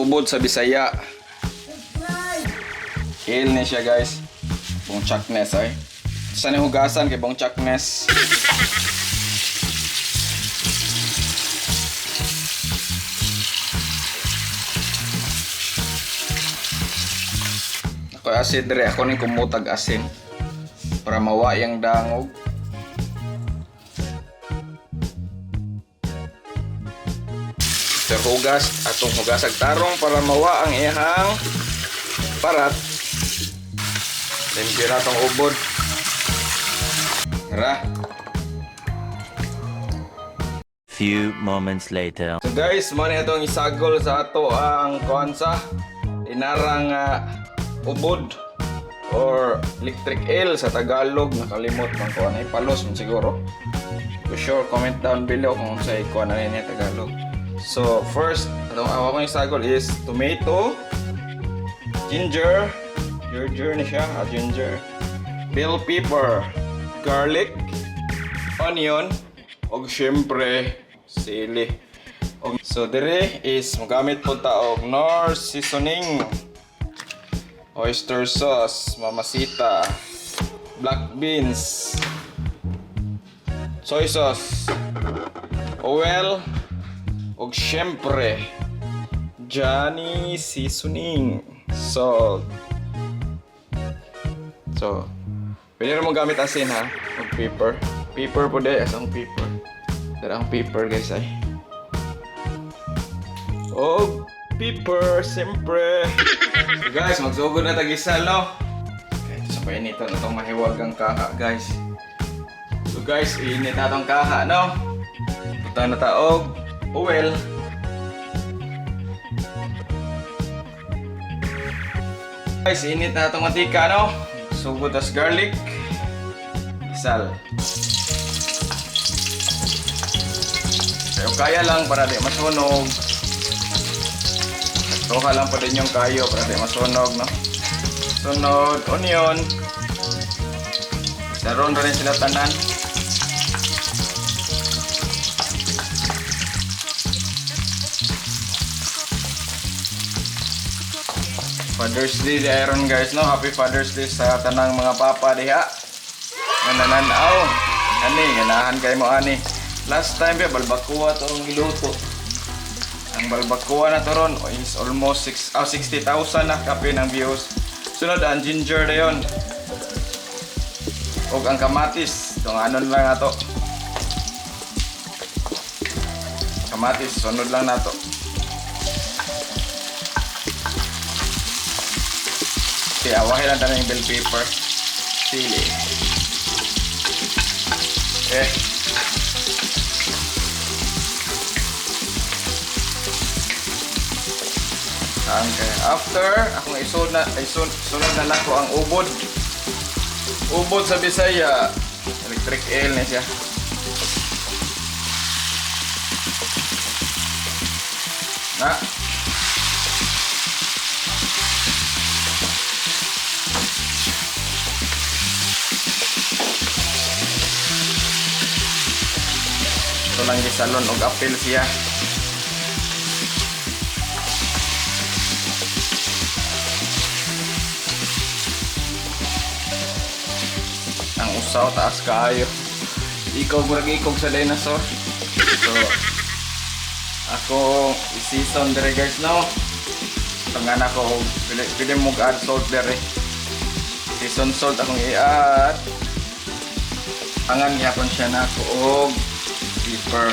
Ubod sa Bisaya. Eel ni siya, guys. Bong chaknes ay. Sa ni hugasan kay bong chaknes. Ako asin dire, ako ning kumutag asin para mawa yang dangog. Sir hugas atong hugasag tarong para mawa ang iyang parat. Limpyo na tong ubod. Ra. Few moments later. So guys, mo ni atong isagol sa ato ang kuan sa inarang ubod or electric eel sa Tagalog, nakalimot man ko ay palos man siguro. For sure, comment down below kung unsay kuan na niya Tagalog. So first, atong awa kong isagol is tomato, ginger, ginger ni siya, ginger, bell pepper, garlic, onion, og syempre sili. Og so dire is mogamit po ta og Knorr seasoning, oyster sauce, Mamacita, black beans, soy sauce, oil, og syempre Johnny seasoning, salt. So, pwede rin mo gamit asin ha, og pepper. Pepper po di, asang pepper. Dara ang pepper, guys, ay. Og pepper, siyempre. So guys, magsugod na tag-isal, no? Okay, sa painitan na itong mahiwagang kaha, guys. So guys, init na itong kaha, no? Butang na ta og oil. Guys, init na itong mantika, no? Sugod tas garlic. Isal. Pero kaya lang para di masunog. Tuha lang pa din yung kayo para di masunog, no? Sunod, onion. Saron rin sila tanan. Father's Day di iron, guys, no? Happy Father's Day sa tanang mga papa diha. Nanananaw. Ani, ganahan kay mo ani. Last time ba balbakuwa to ang giluto. Ang balbakuwa na to ron is almost 6, 60,000 na kapin ang views. Sunod ang ginger na yon. Og ang kamatis, tunganon lang ato. Kamatis, sunod lang nato. Okay, awahin lang tayo yung bell pepper. Sili. Eh. Okay. After, akong isunod na, sunod na nako ang ubod. Ubod sa Bisaya. Electric eel na siya. Na. Ito lang gisalon og apel siya. Ang usaw taas kaayo. Ikaw murag ikog sa dinosaur. So ako i-season dire, guys, no. Tangan ako og pwede, pwede mo add salt dire. Season salt akong i-add. Angan gyapon siya na ako og pepper.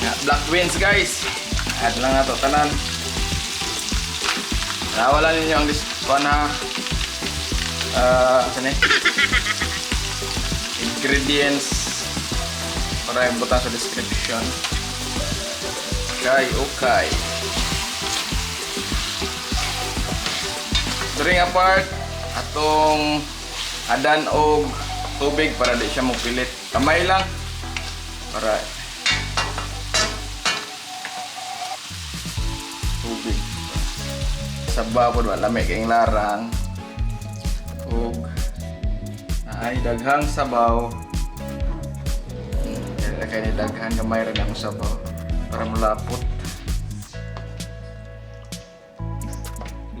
Ya, black beans, guys. Add lang nato tanan. Nawala ninyo ang kuan ha. Ah, uh, eh? Ingredients para yung butang sa description. Okay. During apart, atong adan og tubig para di siya mopilit. Kamay lang para tubig. Saba po ba lami kayong larang. Ug ay daghang sabaw. Kaya kay daghan gamay ra ang sabaw. Para malapot.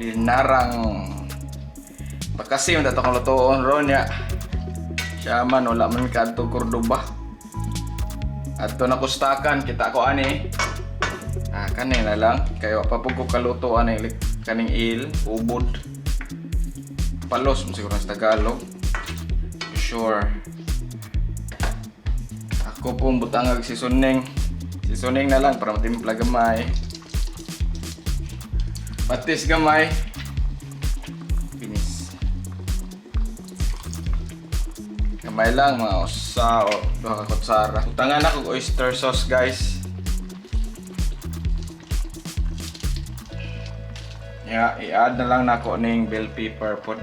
Linarang pakasim dato kong lutoon ron ya. Siya man wala man kadto Cordoba. Adto na kustakan kita ko ani. Ah, kani na lang kay wa pa pud ko kaluto ani kaning eel, ubod. Palos mo siguro sa Tagalog. Sure. Ako pong butangag seasoning. Seasoning na lang para matimpla gamay. Patis gamay. Finish. Gamay lang mga usa o duha ka kutsara. Butangan ako og oyster sauce, guys. Yeah, i-add na lang nako ning bell pepper pod.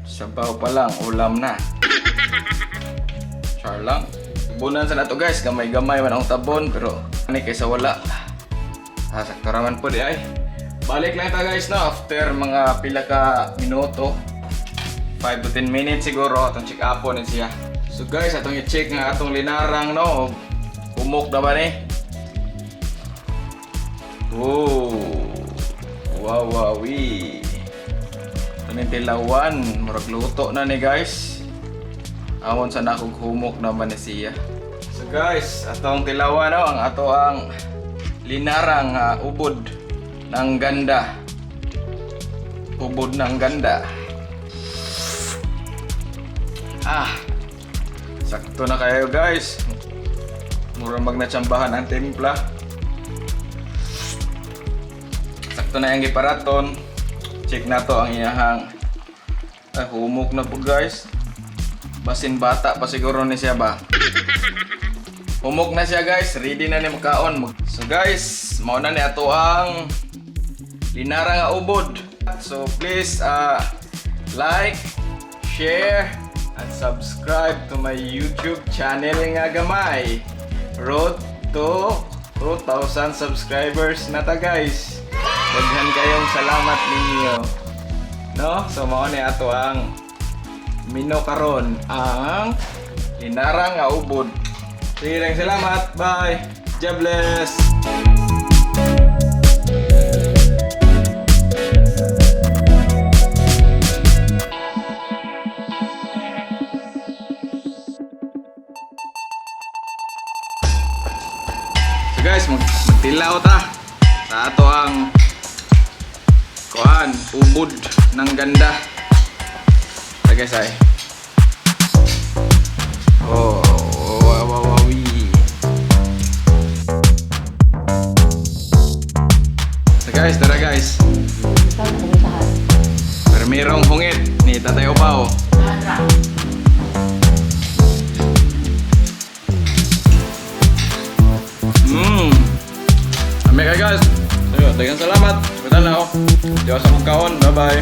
Sabaw pa lang, ulam na. Char lang. Bunan sa nato, guys, gamay-gamay man ang tabon pero ani kaysa wala. Ah, sakto raman po di ay. Balik lang ta, guys, no, after mga pila ka minuto. 5 to 10 minutes siguro atong check upon ni siya. So guys, atong i-check nga atong linarang, no. Humok na ba ni? Oh. Wow, wow, wee. Ito tilawan, murag luto na ni, guys. Awon sa nakog humok na ba ni siya. So guys, atong tilawan, no, ang ato ang linarang ubod ng ganda. Ubod ng ganda. Ah. Sakto na kayo, guys. Mura magnatsambahan ang timpla. Sakto na yung giparaton. Check na to ang iyahang. Ay, humok na po, guys. Basin bata pa siguro ni siya ba. Humok na siya, guys. Ready na ni makaon. So guys, mao na ni ato ang linara nga ubod. So please like, share, and subscribe to my YouTube channel nga gamay. Road to 2,000 subscribers na ta, guys. Daghan kayong salamat ninyo. No? So mao ni ato ang mino karon, ang linara nga ubod. Sige lang, salamat. Bye. God bless. So guys, magtilaw ta. Sa ato ang kuan, ubod ng ganda. So guys ay. Oh, wow, wee. So guys, tara, guys. Pero mayroong hungit ni Tatay Upaw. Ami kayo, guys. So, daghang salamat. Kita na ako. Diwa sa kong kaon. Bye-bye.